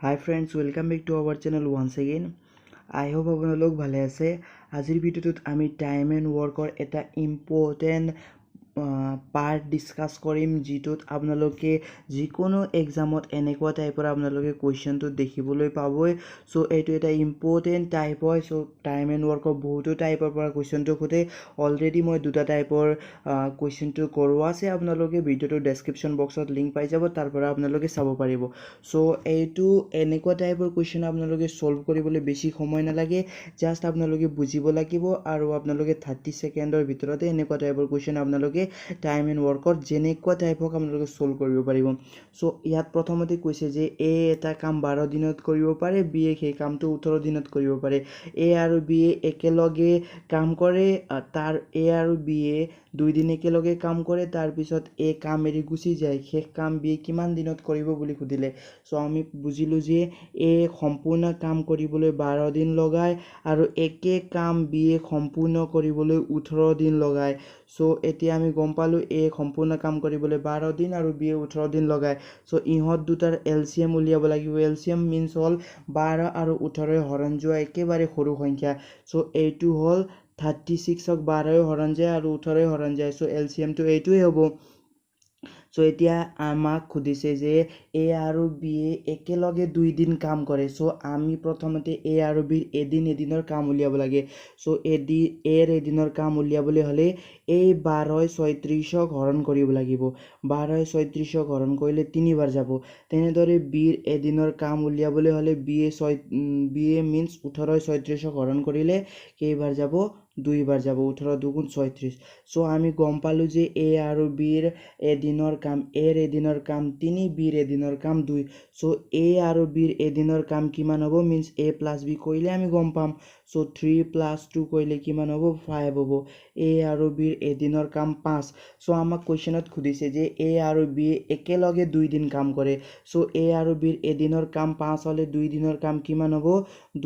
Hi friends, welcome back to our channel once again. I hope আপোনালোক ভালে আছে। আজিৰ ভিডিঅ'টোত আমি টাইম এণ্ড ৱৰ্কৰ এটা ইম্পৰ্টেণ্ট পাৰ্ট ডিছকাছ কৰিম, যিটোত আপোনালোকে যিকোনো এক্সামত এনেকুৱা টাইপৰ আপোনালোকে কুৱেশ্যনটো দেখিবলৈ পাবই। চ' এইটো এটা ইম্পৰ্টেণ্ট টাইপ হয়। চ' টাইম এণ্ড ৱৰ্কৰ বহুতো টাইপৰ পৰা কুৱেশ্যনটো সোধে। অলৰেডি মই দুটা টাইপৰ কুৱেশ্যনটো কৰোৱা আছে। আপোনালোকে ভিডিঅ'টোৰ ডেছক্ৰিপশ্যন বক্সত লিংক পাই যাব, তাৰ পৰা আপোনালোকে চাব পাৰিব। চ' এইটো এনেকুৱা টাইপৰ কুৱেশ্যন আপোনালোকে ছল্ভ কৰিবলৈ বেছি সময় নালাগে, জাষ্ট আপোনালোকে বুজিব লাগিব আৰু আপোনালোকে 30 ছেকেণ্ডৰ ভিতৰতে এনেকুৱা টাইপৰ কুৱেশ্যন আপোনালোকে টাইম এণ্ড ৱৰ্কৰ যেনেকুৱা টাইপ হওক আপোনালোকে ছল্ভ কৰিব পাৰিব। চ' ইয়াত প্ৰথমতে কৈছে যে এ এটা কাম 12 দিনত কৰিব পাৰে, বি এ সেই কামটো 18 দিনত কৰিব পাৰে। এ আৰু বি এ একেলগে কাম কৰে, তাৰ এ আৰু বি এ 2 দিন একেলগে কাম কৰে, তাৰপিছত এ কাম এৰি গুচি যায়। শেষ কাম বি এ কিমান দিনত কৰিব বুলি সুধিলে। চ' আমি বুজিলোঁ যে এ সম্পূৰ্ণ কাম কৰিবলৈ 12 দিন লগায় আৰু একে কাম বি এ সম্পূৰ্ণ কৰিবলৈ 18 দিন লগায়। চ' এতিয়া আমি গম পালোঁ এ সম্পূৰ্ণ কাম কৰিবলৈ 12 দিন আৰু বি এ 18 দিন লগায়। চ' ইহঁত দুটাৰ এল চি এম উলিয়াব লাগিব। এল চি এম মিনছ হ'ল 12 আৰু 18 হৰণ যোৱা একেবাৰে সৰু সংখ্যা। চ' এইটো হ'ল 36ক 12 হৰণ যায় আৰু 18 হৰণ যায়। চ' এল চি এমটো এইটোৱেই হ'ব। চ' এতিয়া আমাক সুধিছে যে এ আৰু বি এ একেলগে 2 দিন কাম কৰে। চ' আমি প্ৰথমতে এ আৰু বিৰ এদিন এদিনৰ কাম উলিয়াব লাগে। চ' এৰ এদিনৰ কাম উলিয়াবলৈ হ'লে এই 12 36ক হৰণ কৰিব লাগিব। 12 36ক হৰণ কৰিলে তিনিবাৰ যাব। তেনেদৰে বিৰ এদিনৰ কাম উলিয়াবলৈ হ'লে বি এ মিনছ 18 36ক হৰণ কৰিলে কেইবাৰ যাব? দুইবাৰ যাব, 18 দুগুণ 36। চ' আমি গম পালোঁ যে এ আৰু বিৰ এদিনৰ কাম, এৰ এদিনৰ কাম 3, বিৰ এদিনৰ কাম 2। চ' এ আৰু বিৰ এদিনৰ কাম কিমান হ'ব? মিনছ এ প্লাছ বি কৰিলে আমি গম পাম। চ' 3 প্লাছ 2 কৰিলে কিমান হ'ব? 5 হ'ব। এ আৰু বিৰ এদিনৰ কাম 5। চ' আমাক কুৱেশ্যনত সুধিছে যে এ আৰু বি একেলগে 2 দিন কাম কৰে। চ' এ আৰু বিৰ এদিনৰ কাম 5 হ'লে 2 দিনৰ কাম কিমান হ'ব?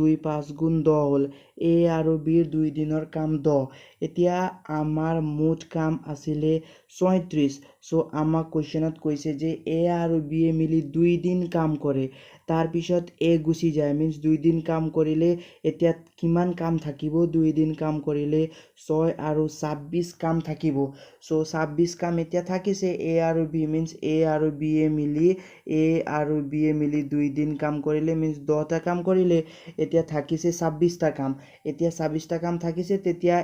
2 5 গুণ 10 হ'ল। এ আৰু বিৰ 2 দিনৰ কাম 10। এতিয়া আমাৰ মুঠ কাম আছিলে 36। চ' আমাক কুৱেশ্যনত কৈছে যে এ আৰু বি এ মিলি 2 দিন কাম কৰে, তাৰপিছত এ গুচি যায়। মিনছ 2 দিন কাম কৰিলে এতিয়া কিমান কাম থাকিব? 2 দিন কাম কৰিলে 6 আৰু 26 কাম থাকিব। চ' 26 কাম এতিয়া থাকিছে। এ আৰু বি মিনছ এ আৰু বি এ মিলি, এ আৰু বি এ মিলি 2 দিন কাম কৰিলে মিনছ 10টা কাম কৰিলে, এতিয়া থাকিছে 26টা কাম। এতিয়া 26টা কাম থাকিছে, তেতিয়া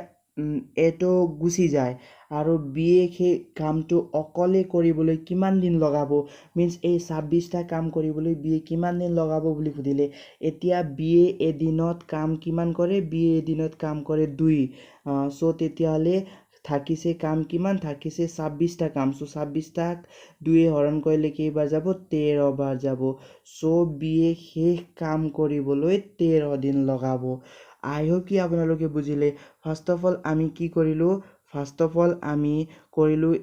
এটো গুচি যায় আৰু বি এ সেই কামটো অকলে কৰিবলৈ কিমান দিন লগাব? মিনছ এই 26টা কাম কৰিবলৈ বি এ কিমান দিন লগাব বুলি সুধিলে। এতিয়া বি এ এদিনত কাম কিমান কৰে? বি এ এদিনত কাম কৰে 2। চ' তেতিয়াহ'লে থাকিছে কাম কিমান? থাকিছে 26টা কাম। চ' 26টাক 2 হৰণ কৰিলে কেইবাৰ যাব? 13 বাৰ যাব। চ' বি এ শেষ কাম কৰিবলৈ 13 দিন লগাব। আই হোপ কি আপোনালোকে বুজিলে। ফাৰ্ষ্ট অফ অল আমি কি কৰিলোঁ? ফাৰ্ষ্ট অফ অল আমি কৰিলোঁ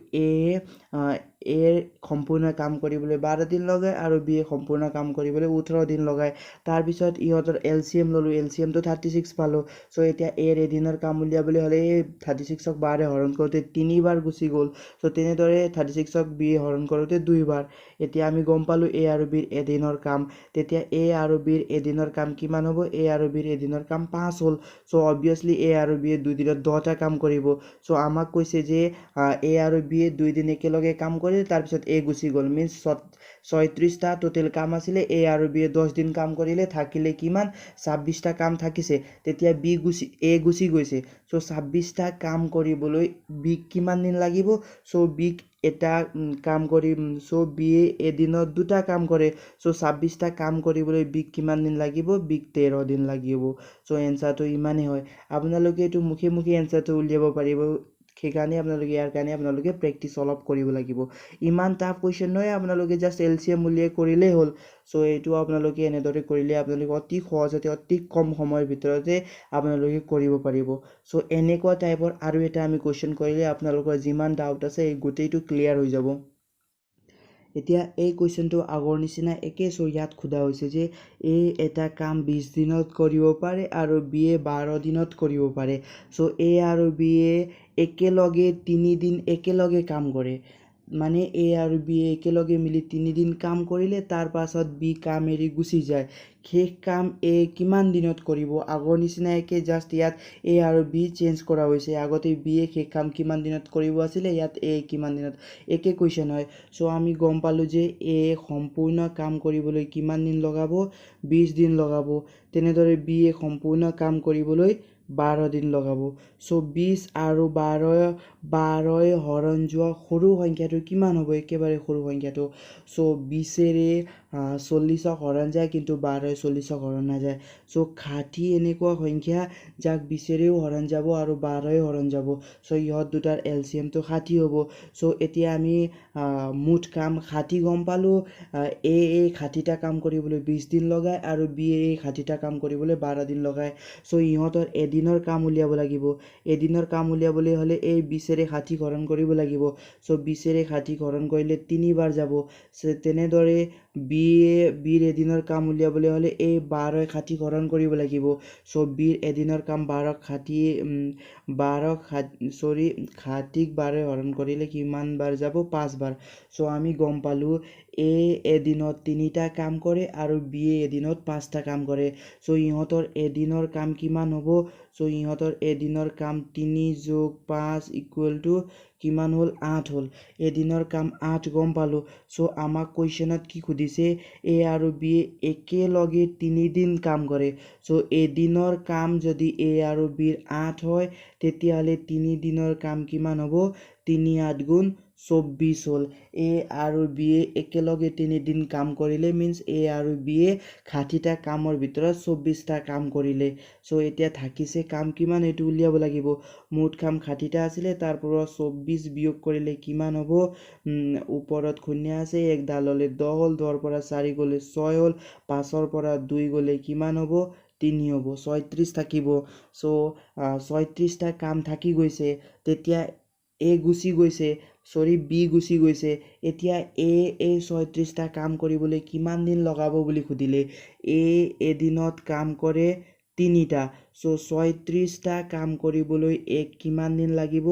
এৰ সম্পূৰ্ণ কাম কৰিবলৈ 12 দিন লগায় আৰু বি এ সম্পূৰ্ণ কাম কৰিবলৈ 18 দিন লগায়। তাৰপিছত ইহঁতৰ এল চি এম ল'লোঁ, এল চি এমটো 36 পালোঁ। চ' এতিয়া এৰ এদিনৰ কাম উলিয়াবলৈ হ'লে এই 36ক 12 হৰণ কৰোঁতে তিনিবাৰ গুচি গ'ল। চ' তেনেদৰে 36ক বি হৰণ কৰোঁতে দুইবাৰ। এতিয়া আমি গম পালোঁ এ আৰু বিৰ এদিনৰ কাম। তেতিয়া এ আৰু বিৰ এদিনৰ কাম কিমান হ'ব? এ আৰু বিৰ এদিনৰ কাম 5 হ'ল। চ' অবভিয়াছলি এ আৰু বি এ 2 দিনত 10টা কাম কৰিব। চ' আমাক কৈছে যে এ আৰু বি এ 2 দিন একেলগে কাম কৰে, তাৰপিছত এ গুচি গ'ল। মিনছ 36টা টোটেল কাম আছিলে, এ আৰু বি এ 10 দিন কাম কৰিলে, থাকিলে কিমান? 26টা কাম থাকিছে। তেতিয়া বি গুচি, এ গুচি গৈছে। চ' 26টা কাম কৰিবলৈ বিক কিমান দিন লাগিব? চ' বিক এটা কাম কৰি, চ' বি এ এদিনত 2টা কাম কৰে। চ' 26টা কাম কৰিবলৈ বিক কিমান দিন লাগিব? বিক 13 দিন লাগিব। চ' এনচাৰটো ইমানেই হয়। আপোনালোকে এইটো মুখে মুখে এনচাৰটো উলিয়াব পাৰিব, সেইকাৰণে আপোনালোকে ইয়াৰ কাৰণে আপোনালোকে প্ৰেক্টিচ অলপ কৰিব লাগিব। ইমান টাফ কুৱেশ্যন নহয়, আপোনালোকে জাষ্ট এল চি এম উলিয়াই কৰিলেই হ'ল। চ' এইটো আপোনালোকে এনেদৰে কৰিলে আপোনালোকে অতি সহজতে অতি কম সময়ৰ ভিতৰতে আপোনালোকে কৰিব পাৰিব। চ' এনেকুৱা টাইপৰ আৰু এটা আমি কুৱেশ্যন কৰিলে আপোনালোকৰ যিমান ডাউট আছে এই গোটেইটো ক্লিয়াৰ হৈ যাব। এতিয়া এই কুৱেশ্যনটো আগৰ নিচিনা একে। চ' ইয়াত সোধা হৈছে যে এ এটা কাম 20 দিনত কৰিব পাৰে আৰু বি এ 12 দিনত কৰিব পাৰে। চ' এ আৰু বি এ একেলগে 3 দিন একেলগে কাম কৰে। মানে এ আৰু বি একেলগে মিলি 3 দিন কাম কৰিলে, তাৰ পাছত বি কাম এৰি গুচি যায়। শেষ কাম এ কিমান দিনত কৰিব? আগৰ নিচিনা একে, জাষ্ট ইয়াত এ আৰু বি চেঞ্জ কৰা হৈছে। আগতে বি এ শেষ কাম কিমান দিনত কৰিব আছিলে, ইয়াত এ কিমান দিনত, একে কুৱেশ্যন হয়। চ' আমি গম পালোঁ যে এ সম্পূৰ্ণ কাম কৰিবলৈ কিমান দিন লগাব? 20 দিন লগাব। তেনেদৰে বি এ সম্পূৰ্ণ কাম কৰিবলৈ 12 দিন লগাব। চ' 20 আৰু 12, 12ই হৰণ যোৱা সৰু সংখ্যাটো কিমান হ'ব? একেবাৰে সৰু সংখ্যাটো। চ' 20ৰে 40ক হৰণ যায়, কিন্তু 12ই 40ক হৰণ নাযায়। চ' 60 এনেকুৱা সংখ্যা যাক 20ৰেও হৰণ যাব আৰু 12ই হৰণ যাব। চ' ইহঁত দুটাৰ এলচিএমটো 60 হ'ব। চ' এতিয়া আমি মুঠ কাম 60 গম পালোঁ। এ এই 60টা কাম কৰিবলৈ 20 দিন লগায় আৰু বি এই 60টা কাম কৰিবলৈ 12 দিন লগায়। চ' ইহঁতৰ এদিনৰ কাম উলিয়াব লাগিব। এদিনৰ কাম উলিয়াবলৈ হ'লে এই 20ৰে 60 হৰণ কৰিব লাগিব। চ' 20ৰে 60 হৰণ কৰিলে তিনিবাৰ যাব। তেনেদৰে বিৰ এদিনৰ কাম উলিয়াবলৈ হ'লে এই 12ই 60 হৰণ কৰিব লাগিব। চ' বিৰ এদিনৰ কাম 12ক 60, 12ক সাত, চৰি, 60ক 12ই হৰণ কৰিলে কিমান বাৰ যাব? পাঁচবাৰ। চ' আমি গম পালোঁ এ এদিনত তিনিটা কাম কৰে আৰু বিয়ে এদিনত পাঁচটা কাম কৰে। চ' ইহঁতৰ এদিনৰ কাম কিমান হ'ব? চ' ইহঁতৰ এদিনৰ কাম 3 যোগ 5 ইকুৱেল টু কিমান হ'ল? 8 হ'ল। এদিনৰ কাম 8 গম পালোঁ। চ' আমাক কুৱেশ্যনত কি সুধিছে? এ আৰু বি একেলগে 3 দিন কাম কৰে। চ' এদিনৰ কাম যদি এ আৰু বিৰ 8 হয়, তেতিয়াহ'লে 3 দিনৰ কাম কিমান হ'ব? তিনি আঠ গুণ 24 হ'ল। এ আৰু বিয়ে একেলগে 3 দিন কাম কৰিলে, মিনছ এ আৰু বিয়ে 60টা কামৰ ভিতৰত 24টা কাম কৰিলে। চ' এতিয়া থাকিছে কাম কিমান, সেইটো উলিয়াব লাগিব। মুঠ কাম 60টা আছিলে, তাৰ পৰা 24 বিয়োগ কৰিলে কিমান হ'ব? ওপৰত শূন্য আছে, এক ডাল হ'লে 10 হ'ল, 10ৰ পৰা 4 গ'লে 6 হ'ল, 5ৰ পৰা 2 গ'লে কিমান হ'ব? 3 হ'ব, 36 থাকিব। চ' 36টা কাম থাকি গৈছে। তেতিয়া এ গুচি গৈছে, চৰি, বি গুচি গৈছে। এতিয়া এ এই 36টা কাম কৰিবলৈ কিমান দিন লগাব বুলি সুধিলে। এ এদিনত কাম কৰে তিনিটা। চ' 36টা কাম কৰিবলৈ এক কিমান দিন লাগিব?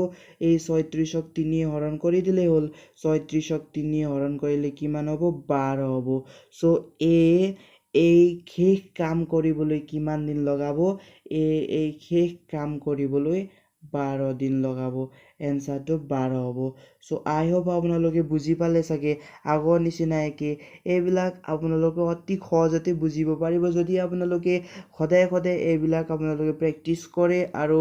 এই 36ক 3 হৰণ কৰি দিলেই হ'ল। 36ক 3 হৰণ কৰিলে কিমান হ'ব? 12 হ'ব। চ' এ এই শেষ কাম কৰিবলৈ কিমান দিন লগাব? এ এই শেষ কাম কৰিবলৈ 12 দিন লগাব। এনচাৰটো 12 হ'ব। চ' আই হোপ আপোনালোকে বুজি পালে চাগে। আগৰ নিচিনা একে, এইবিলাক আপোনালোকে অতি সহজতে বুজিব পাৰিব যদি আপোনালোকে সদায় সদায় এইবিলাক আপোনালোকে প্ৰেক্টিচ কৰে। আৰু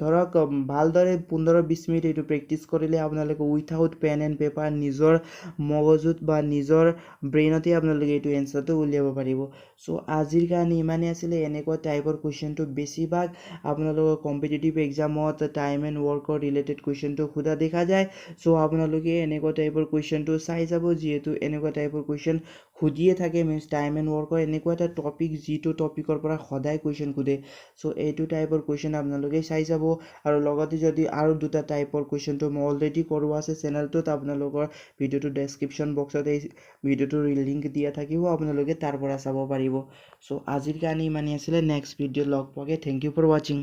ধৰক ভালদৰে 15-20 মিনিট এইটো প্ৰেক্টিচ কৰিলে আপোনালোকে উইথাউট পেন এণ্ড পেপাৰ নিজৰ মগজুত বা নিজৰ ব্ৰেইনতে আপোনালোকে এইটো এনচাৰটো উলিয়াব পাৰিব। চ' আজিৰ কাৰণে ইমানেই আছিলে। এনেকুৱা টাইপৰ কুৱেশ্যনটো বেছিভাগ আপোনালোকৰ কম্পিটিটিভ এক্সামত টাইম এণ্ড ৱৰ্কৰ ৰিলেটেড কুৱেশ্যনটো সোধা দেখা যায়। চ' আপোনালোকে এনেকুৱা টাইপৰ কুৱেশ্যনটো চাই যাব, যিহেতু এনেকুৱা টাইপৰ কুৱেশ্যন সুধিয়ে থাকে। মিনছ টাইম এণ্ড ৱৰ্কৰ এনেকুৱা এটা টপিক যিটো টপিকৰ পৰা সদায় কুৱেশ্যন সোধে। চ' এইটো টাইপৰ কুৱেশ্যন আপোনালোকে চাই যাব। আৰু লগতে যদি আৰু দুটা টাইপৰ কুৱেশ্যনটো মই অলৰেডি কৰোৱা আছে চেনেলটোত, আপোনালোকৰ ভিডিঅ'টো ডেছক্ৰিপশ্যন বক্সত এই ভিডিঅ'টোৰ লিংক দিয়া থাকিব, আপোনালোকে তাৰ পৰা চাব পাৰিব। চ' আজিৰ কাৰণে ইমানেই আছিলে। নেক্সট ভিডিঅ'ত লগ পোৱাকৈ, thank you for watching.